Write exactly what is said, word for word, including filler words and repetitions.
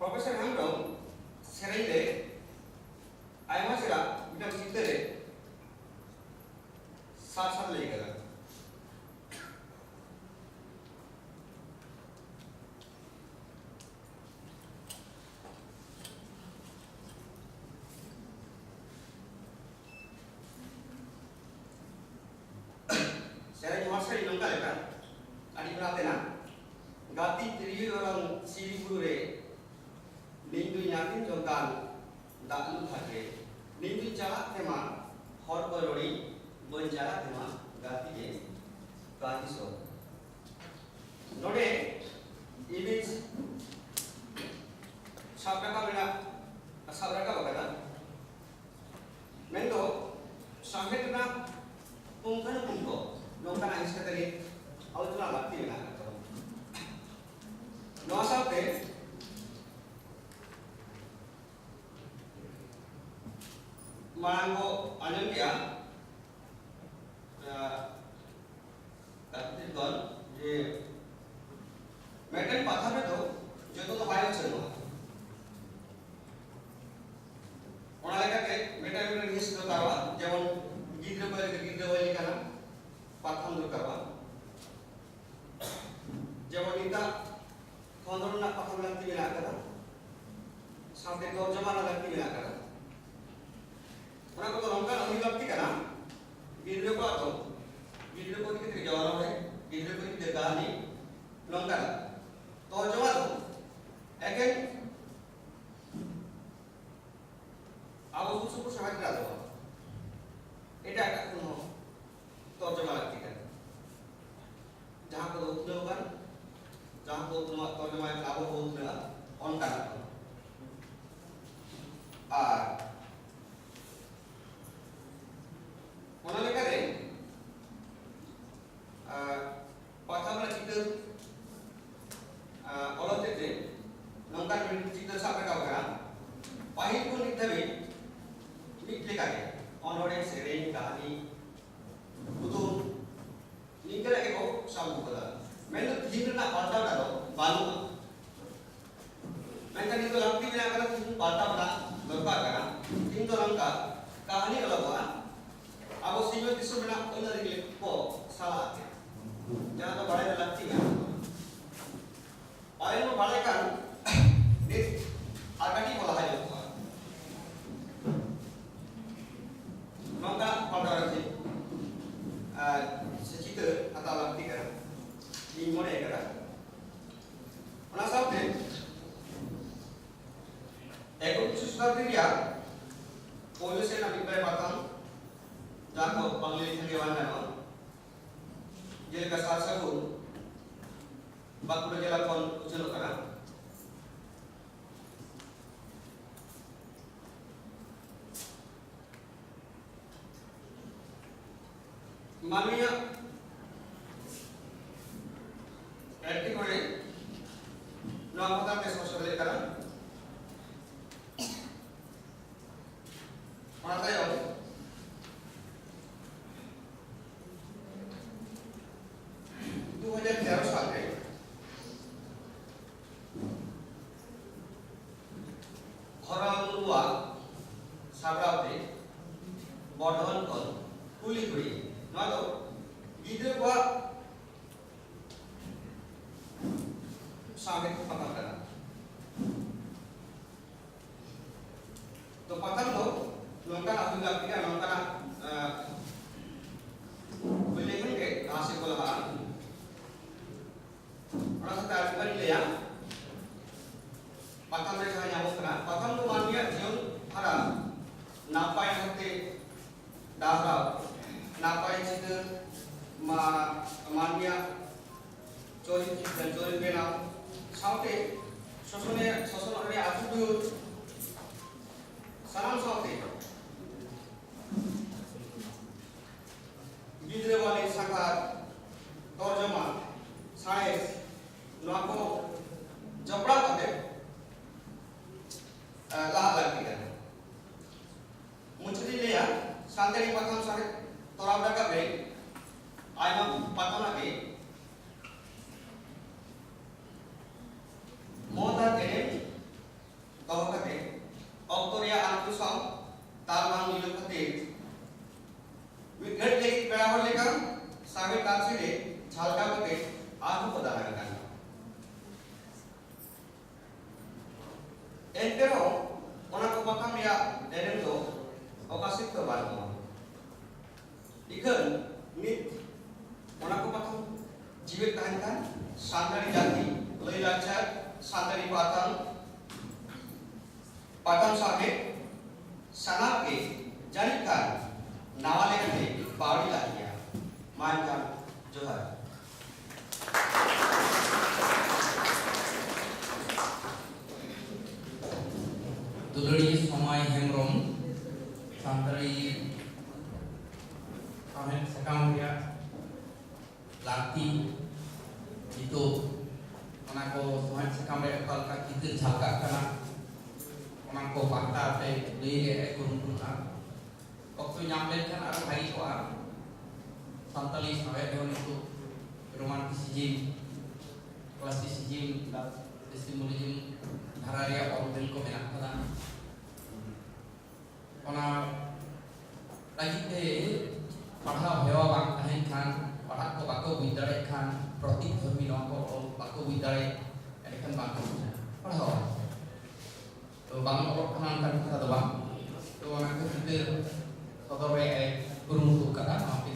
Professor Hembrom ᱥᱮᱨᱮᱧ ᱨᱮ ᱟᱭᱢᱟ ᱪᱮᱦᱨᱟ ᱢᱤᱫᱴᱟᱝ ᱪᱤᱛᱟᱹᱨ ᱨᱮ ᱥᱟᱨ ᱥᱟᱨ ᱞᱟᱹᱭ ᱠᱟᱫᱟ᱾ ᱥᱮᱨᱮᱧ ᱦᱚᱲ ᱥᱮᱨᱮᱧ ᱱᱚᱝᱠᱟ ᱞᱮᱠᱟ, ᱟᱹᱰᱤ ᱵᱮᱲᱟ ᱛᱮᱱᱟᱜ ᱜᱟᱛᱮ ᱛᱤᱨᱭᱳ ᱚᱨᱚᱝ ᱥᱤᱨᱤ ᱵᱩᱨᱩ ᱨᱮ, ᱱᱤᱧ ᱫᱩᱧ ᱟᱹᱛᱤᱧ ᱡᱚᱝ ᱠᱟᱱ ᱫᱟᱜ ᱞᱩ ᱜᱷᱟᱴ ᱨᱮ, ᱱᱤᱧ ᱫᱩᱧ ᱪᱟᱞᱟᱜ ᱛᱮᱢᱟ ᱦᱚᱲ ᱠᱚ ᱨᱚᱲᱤᱧ, ᱵᱟᱹᱧ ᱪᱟᱞᱟᱜ ᱛᱮᱢᱟ ᱜᱟᱛᱮ ᱜᱮ ᱠᱟᱹᱦᱤ ᱥᱚᱨ᱾ ᱱᱚᱰᱮ image ᱥᱟᱵ ᱨᱟᱠᱟᱵ ᱨᱮᱱᱟᱜ, ᱥᱟᱵ ᱨᱟᱠᱟᱵ ᱟᱠᱟᱫᱟ᱾ ᱢᱮᱱᱫᱚ ᱥᱟᱶᱦᱮᱫ ᱨᱮᱱᱟᱜ ᱯᱩᱝᱠᱷᱟᱱᱩᱯᱩᱝᱠᱷᱚ ᱱᱚᱝᱠᱟᱱᱟᱜ ᱦᱤᱸᱥ ᱠᱟᱛᱮ ᱜᱮ ᱟᱞᱳᱪᱚᱱᱟ ᱞᱟᱹᱠᱛᱤ ᱢᱮᱱᱟᱜ ᱟᱠᱟᱫ ᱛᱟᱵᱚᱱᱟ᱾ ᱱᱚᱣᱟ ᱥᱟᱶᱛᱮ ᱢᱟᱲᱟᱝ ᱵᱚ ᱟᱸᱡᱚᱢ ᱠᱮᱜᱼᱟ, ᱟᱸ, ᱜᱟᱛᱮ ᱠᱚ ᱡᱮ ᱢᱤᱫᱴᱮᱱ ᱯᱟᱛᱷᱟᱢ ᱨᱮᱫᱚ ᱡᱚᱛᱚ ᱫᱚ ᱵᱟᱭ ᱩᱪᱷᱟᱹᱱᱚᱜᱼᱟ᱾ ᱚᱱᱟ ᱞᱮᱠᱟᱛᱮ ᱢᱤᱫᱴᱮᱱ ᱢᱤᱫᱴᱮᱱ ᱦᱤᱸᱥ ᱫᱚᱨᱠᱟᱨᱚᱜᱼᱟ, ᱡᱮᱢᱚᱱ ᱜᱤᱫᱽᱨᱟᱹ ᱠᱚ ᱞᱟᱹᱜᱤᱫ ᱜᱤᱫᱽᱨᱟᱹ ᱵᱚᱭ ᱞᱮᱠᱟᱱᱟᱜ ᱯᱟᱛᱷᱟᱢ ᱫᱚᱨᱠᱟᱨᱚᱜᱼᱟ᱾ ᱡᱮᱢᱚᱱ ᱱᱤᱛᱟᱜ ᱠᱷᱚᱸᱫᱽᱨᱚᱱ ᱨᱮᱱᱟᱜ ᱯᱟᱛᱷᱟᱢ ᱞᱟᱹᱠᱛᱤ ᱢᱮᱱᱟᱜ ᱟᱠᱟᱫᱟ, ᱥᱟᱶᱛᱮ ᱛᱚᱨᱡᱚᱢᱟ ᱨᱮᱱᱟᱜ ᱞᱟᱹᱠᱛᱤ ᱢᱮᱱᱟᱜ ᱟᱠᱟᱫᱟ᱾ ᱚᱱᱟ ᱠᱚᱫᱚ ᱱᱚᱝᱠᱟᱱᱟᱜ ᱦᱩᱭ ᱞᱟᱹᱠᱛᱤ ᱠᱟᱱᱟ, ᱜᱤᱫᱽᱨᱟᱹ ᱠᱚᱣᱟᱜ ᱫᱚ, ᱜᱤᱫᱽᱨᱟᱹ ᱠᱚ ᱤᱫᱤ ᱠᱟᱛᱮ ᱜᱮ ᱚᱱᱚᱬᱦᱮ, ᱜᱤᱫᱽᱨᱟᱹ ᱠᱚ ᱤᱫᱤ ᱠᱟᱛᱮ ᱠᱟᱹᱦᱱᱤ, ᱱᱚᱝᱠᱟᱱᱟᱜ᱾ ᱛᱚᱨᱡᱚᱢᱟ ᱫᱚ ᱮᱠᱮᱱ ᱟᱵᱚ ᱥᱩᱨ ᱥᱩᱯᱩᱨ ᱥᱟᱶᱦᱮᱫ ᱨᱮᱱᱟᱜ ᱫᱚ ᱵᱟᱝ, ᱮᱴᱟᱜ ᱮᱴᱟᱜ ᱠᱷᱚᱱ ᱦᱚᱸ ᱛᱚᱨᱡᱚᱢᱟ ᱞᱟᱹᱠᱛᱤ ᱠᱟᱱᱟ᱾ ᱡᱟᱦᱟᱸ ᱠᱚᱫᱚ ᱩᱛᱱᱟᱹᱣ ᱟᱠᱟᱱ, ᱡᱟᱦᱟᱸ ᱠᱚ ᱱᱚᱣᱟ ᱛᱚᱨᱡᱚᱢᱟ ᱟᱵᱚ ᱵᱚ ᱩᱛᱱᱟᱹᱣᱟ, ᱚᱱᱠᱟᱱᱟᱜ ᱠᱚ᱾ ᱟᱨ ᱚᱱᱟ ᱞᱮᱠᱟᱨᱮ, ᱟᱨ ᱯᱟᱛᱷᱟᱢ ᱨᱮᱱᱟᱜ ᱪᱤᱛᱟᱹᱨ, ᱟᱨ ᱚᱞ ᱦᱚᱛᱮᱡ ᱛᱮ ᱱᱚᱝᱠᱟᱱ ᱢᱤᱫ ᱪᱤᱛᱟᱹᱨ ᱥᱟᱵ ᱨᱟᱠᱟᱵ ᱟᱠᱟᱱᱟ᱾ ᱯᱟᱹᱦᱤᱞ ᱠᱷᱚᱱ ᱱᱤᱛ ᱫᱷᱟᱹᱵᱤᱡ ᱢᱤᱫ ᱞᱮᱠᱟᱜᱮ ᱚᱱᱚᱬᱦᱮ, ᱥᱮᱨᱮᱧ, ᱠᱟᱹᱦᱱᱤ, ᱠᱩᱫᱩᱢ, ᱱᱤᱝᱠᱟᱹᱱᱟᱜ ᱜᱮᱠᱚ ᱥᱟᱵ ᱟᱹᱜᱩ ᱠᱟᱫᱟ᱾ ᱢᱮᱱᱫᱚ ᱛᱷᱤᱢ ᱨᱮᱱᱟᱜ ᱯᱟᱞᱴᱟᱣ ᱴᱟᱜ ᱫᱚ ᱵᱟᱹᱱᱩᱜᱼᱟ᱾ ᱢᱮᱱ ᱱᱤᱛ ᱫᱚ ᱞᱟᱹᱠᱛᱤ ᱢᱮᱱᱟᱜ ᱠᱟᱫᱟ, ᱛᱤᱦᱤᱧ ᱯᱟᱞᱴᱟᱣ ᱨᱮᱱᱟᱜ ᱫᱚᱨᱠᱟᱨ ᱠᱟᱱᱟ᱾ ᱛᱤᱦᱤᱧ ᱫᱚ ᱱᱚᱝᱠᱟ ᱠᱟᱹᱦᱱᱤ ᱚᱞᱚᱜᱚᱜᱼᱟ, ᱟᱵᱚ ᱥᱤᱧᱚᱛ ᱫᱤᱥᱚᱢ ᱨᱮᱱᱟᱜ ᱟᱹᱱ ᱟᱹᱨᱤ ᱠᱚ ᱥᱟᱞᱟᱜ ᱛᱮ, ᱡᱟᱦᱟᱸ ᱫᱚ ᱵᱟᱲᱟᱭ ᱨᱮ ᱞᱟᱹᱠᱛᱤ ᱢᱮᱱᱟᱜ ᱛᱟᱵᱚᱱᱟ᱾ ᱯᱟᱞᱮᱱ ᱵᱚ ᱵᱟᱲᱟᱭ ᱠᱷᱟᱱ ᱱᱤᱛ ᱟᱨ ᱠᱟᱹᱴᱤᱡ ᱵᱚ ᱞᱟᱦᱟ ᱧᱚᱜ ᱠᱚᱜᱼᱟ᱾ ᱱᱚᱝᱠᱟᱱᱟᱜ ᱯᱟᱞᱴᱟᱣ ᱨᱮ ᱪᱮᱫ, ᱟᱨ ᱥᱮ ᱪᱤᱛᱟᱹᱨ ᱦᱟᱛᱟᱣ ᱞᱟᱹᱠᱛᱤ ᱠᱟᱱᱟ, ᱤᱧ ᱢᱚᱱᱮ ᱠᱟᱫᱟ᱾ ᱚᱱᱟ ᱥᱟᱶᱛᱮ ᱮᱠᱚᱵᱤᱝᱥᱚ ᱥᱚᱛᱟᱵᱫᱤ ᱨᱮᱭᱟᱜ ᱯᱳᱭᱞᱳ ᱥᱮᱫ ᱨᱮᱱᱟᱜ ᱢᱤᱫ ᱵᱟᱨᱭᱟ ᱯᱟᱛᱷᱟᱢ, ᱡᱟᱦᱟᱸ ᱠᱚ ᱵᱟᱝ ᱞᱟᱹᱭ ᱞᱮᱠᱷᱟᱱ ᱜᱮ ᱵᱟᱝ ᱜᱟᱱᱚᱜᱼᱟ, ᱡᱮᱞᱮᱠᱟ ᱥᱟᱨ ᱥᱟᱹᱜᱩᱱ ᱵᱟᱸᱠᱩᱲᱟ ᱡᱮᱞᱟ ᱠᱷᱚᱱ ᱩᱪᱷᱟᱹᱱᱚᱜ ᱠᱟᱱᱟ᱾ ᱢᱟᱹᱱᱢᱤᱭᱟᱜ ᱮᱴᱠᱮᱴᱚᱬᱮ ᱱᱚᱣᱟ ᱯᱟᱛᱷᱟᱢ ᱛᱮ ᱥᱚᱦᱚᱡ ᱫᱟᱲᱮᱭᱟᱜ ᱠᱟᱱᱟ᱾ ᱚᱱᱟ ᱛᱟᱭᱚᱢ ᱫᱩ ᱦᱟᱡᱟᱨ ᱛᱮᱨᱚ ᱥᱟᱞ ᱨᱮ ᱦᱚᱨᱟ ᱢᱩᱨᱢᱩᱣᱟᱜ ᱥᱟᱯᱲᱟᱣ ᱛᱮ ᱵᱚᱨᱫᱷᱚᱢᱟᱱ ᱠᱷᱚᱱ ᱠᱩᱞᱤ ᱠᱩᱲᱤ, ᱱᱚᱣᱟ ᱫᱚ ᱜᱤᱫᱽᱨᱟᱹ ᱠᱚᱣᱟᱜ ᱥᱟᱶᱦᱮᱫ ᱯᱟᱛᱷᱟᱢ ᱠᱟᱱᱟ᱾ ᱛᱚ ᱯᱟᱛᱷᱟᱢ ᱫᱚ ᱱᱚᱝᱠᱟᱱᱟᱜ ᱦᱩᱭ ᱞᱟᱹᱠᱛᱤ ᱠᱟᱱᱟ, ᱱᱚᱝᱠᱟᱱᱟᱜ, ᱟᱸ, ᱦᱩᱭ ᱞᱮᱠᱷᱟᱱ ᱜᱮ ᱞᱟᱦᱟ ᱥᱮᱫ ᱠᱚ ᱞᱟᱦᱟᱜᱼᱟ᱾ ᱚᱱᱟ ᱥᱟᱶᱛᱮ ᱟᱨ ᱢᱤᱫ ᱵᱟᱨ ᱤᱧ ᱞᱟᱹᱭᱟ, ᱯᱟᱛᱷᱟᱢ ᱨᱮ ᱡᱟᱦᱟᱸ ᱧᱟᱢᱚᱜ ᱠᱟᱱᱟ, ᱯᱟᱛᱷᱟᱢ ᱫᱚ ᱢᱟᱹᱱᱢᱤᱭᱟᱜ ᱡᱤᱭᱚᱱ ᱫᱷᱟᱨᱟ ᱱᱟᱯᱟᱭ ᱰᱟᱦᱟᱨ ᱛᱮ ᱰᱟᱦᱟᱨ, ᱱᱟᱯᱟᱭ ᱪᱤᱛᱟᱹᱨ, ᱢᱟ-, ᱢᱟᱹᱱᱢᱤᱭᱟᱜ ᱪᱚᱨᱤᱛ, ᱪᱚᱨᱤᱛ ᱵᱮᱱᱟᱣ ᱥᱟᱶᱛᱮ ᱥᱚᱥᱚᱱᱮ, ᱥᱚᱥᱚᱱᱚᱜ ᱨᱮᱭᱟᱜ ᱟᱹᱛᱩ ᱫᱩᱣᱟᱹᱨ ᱥᱟᱱᱟᱢ ᱥᱟᱶᱛᱮ ᱜᱤᱫᱽᱨᱟᱹ ᱵᱟᱹᱣᱞᱤ ᱥᱟᱸᱜᱷᱟᱨ, ᱛᱚᱨᱡᱚᱢᱟ, ᱥᱟᱬᱮᱥ, ᱱᱚᱣᱟ ᱠᱚ ᱡᱚᱯᱲᱟᱣ ᱠᱟᱛᱮ, ᱮ, ᱞᱟᱦᱟᱜ ᱞᱟᱹᱠᱛᱤ ᱠᱟᱱᱟ᱾ ᱢᱩᱪᱟᱹᱫ ᱤᱧ ᱞᱟᱹᱭᱟ, ᱥᱟᱱᱛᱟᱲᱤ ᱯᱟᱛᱷᱟᱢ ᱥᱟᱶᱦᱮᱫ ᱛᱚᱨᱟᱣ ᱨᱟᱠᱟᱵ ᱨᱮ ᱟᱭᱢᱟ ᱯᱟᱛᱷᱟᱢ ᱟᱜ ᱜᱮ ᱢᱚᱛ ᱟᱨ ᱮᱱᱮᱢ ᱮᱱᱛᱮ ᱨᱮᱦᱚᱸ ᱚᱱᱟ ᱠᱚ ᱯᱟᱛᱷᱟᱢ ᱨᱮᱭᱟᱜ ᱮᱱᱮᱢ ᱫᱚ ᱚᱠᱟ ᱥᱮᱫ ᱫᱚ ᱵᱟᱹᱱᱩᱜᱼᱟ᱾ ᱤᱠᱷᱟᱹᱱ ᱱᱤᱛ ᱚᱱᱟ ᱠᱚ ᱯᱟᱛᱷᱟᱢ ᱡᱤᱣᱮᱫ ᱛᱟᱦᱮᱱ ᱠᱷᱟᱱ ᱥᱟᱱᱛᱟᱲᱤ ᱡᱟᱹᱛᱤ, ᱞᱟᱹᱭ ᱞᱟᱠᱪᱟᱨ, ᱥᱟᱱᱛᱟᱲᱤ ᱯᱟᱛᱷᱟᱢ, ᱯᱟᱛᱷᱟᱢ ᱥᱟᱶᱦᱮᱫ ᱥᱟᱱᱟᱢ ᱜᱮ ᱡᱟᱹᱱᱤᱡ ᱠᱷᱟᱱ ᱱᱟᱣᱟ ᱞᱮᱠᱟᱛᱮ ᱯᱟᱣᱲᱤ ᱞᱟᱜ ᱜᱮᱭᱟ᱾ ᱢᱟ ᱮᱱᱠᱷᱟᱱ ᱡᱚᱦᱟᱨ᱾ ᱫᱩᱞᱟᱹᱲᱤᱭᱟᱹ ᱥᱚᱢᱟᱭ ᱦᱮᱢᱵᱨᱚᱢ ᱥᱟᱱᱛᱟᱲᱤ ᱥᱟᱶᱦᱮᱫ ᱥᱟᱠᱟᱢ ᱨᱮᱭᱟᱜ ᱞᱟᱹᱠᱛᱤ, ᱱᱤᱛᱚᱜ ᱚᱱᱟ ᱠᱚ ᱥᱟᱶᱦᱮᱫ ᱥᱟᱠᱟᱢ ᱨᱮ ᱚᱠᱟ ᱞᱮᱠᱟ ᱪᱤᱛᱟᱹᱨ ᱡᱷᱟᱞᱠᱟᱜ ᱠᱟᱱᱟ, ᱚᱱᱟ ᱠᱚ ᱯᱟᱦᱴᱟ ᱛᱮ ᱞᱟᱹᱭ ᱨᱮᱭᱟᱜ ᱮ ᱠᱩᱨᱩᱢᱩᱴᱩ ᱞᱮᱫᱼᱟ᱾ ᱚᱠᱛᱚ ᱧᱟᱢ ᱞᱮᱱᱠᱷᱟᱱ ᱟᱨᱚ ᱵᱷᱟᱹᱜᱤ ᱠᱚᱜᱼᱟ᱾ ᱥᱟᱱᱛᱟᱲᱤ ᱥᱟᱶᱦᱮᱫ ᱨᱮᱦᱚᱸ ᱱᱤᱛᱚᱜ ᱨᱳᱢᱟᱱᱴᱤᱥᱤᱡᱤᱢ, ᱠᱞᱟᱥᱤᱥᱤᱡᱤᱢ, ᱥᱤᱢᱵᱚᱞᱤᱡᱤᱢ ᱫᱷᱟᱨᱟ ᱨᱮᱭᱟᱜ ᱚᱞ ᱵᱮᱞ ᱠᱚ ᱢᱮᱱᱟᱜ ᱟᱠᱟᱫᱟ᱾ ᱚᱱᱟ ᱞᱟᱹᱜᱤᱫ ᱛᱮ ᱯᱟᱲᱦᱟᱣ ᱦᱮᱣᱟ ᱵᱟᱝ ᱛᱟᱦᱮᱱ ᱠᱷᱟᱱ, ᱯᱟᱲᱦᱟᱜ ᱠᱚ ᱵᱟᱠᱚ ᱵᱩᱡᱽ ᱫᱟᱲᱮᱭᱟᱜ ᱠᱷᱟᱱ, ᱯᱨᱚᱛᱤᱠ ᱫᱷᱚᱨᱢᱤ ᱱᱚᱣᱟ ᱠᱚ ᱚᱞ ᱵᱟᱠᱚ ᱵᱩᱡᱽ ᱫᱟᱲᱮᱭᱟᱜ, ᱮᱸᱰᱮᱠᱷᱟᱱ ᱵᱟᱝ ᱠᱚ ᱵᱩᱡᱟ ᱯᱟᱲᱦᱟᱣ᱾ ᱛᱚ ᱵᱟᱝ ᱚᱞᱚᱜ ᱠᱟᱱᱟ ᱚᱱᱠᱟᱱ ᱠᱟᱛᱷᱟ ᱫᱚ ᱵᱟᱝ᱾ ᱛᱚ ᱚᱱᱟ ᱠᱚ ᱪᱤᱛᱟᱹᱨ ᱥᱚᱫᱚᱨ ᱨᱮᱭᱟᱜ ᱮ ᱠᱩᱨᱩᱢᱩᱴᱩ ᱠᱟᱫᱟ ᱱᱚᱣᱟ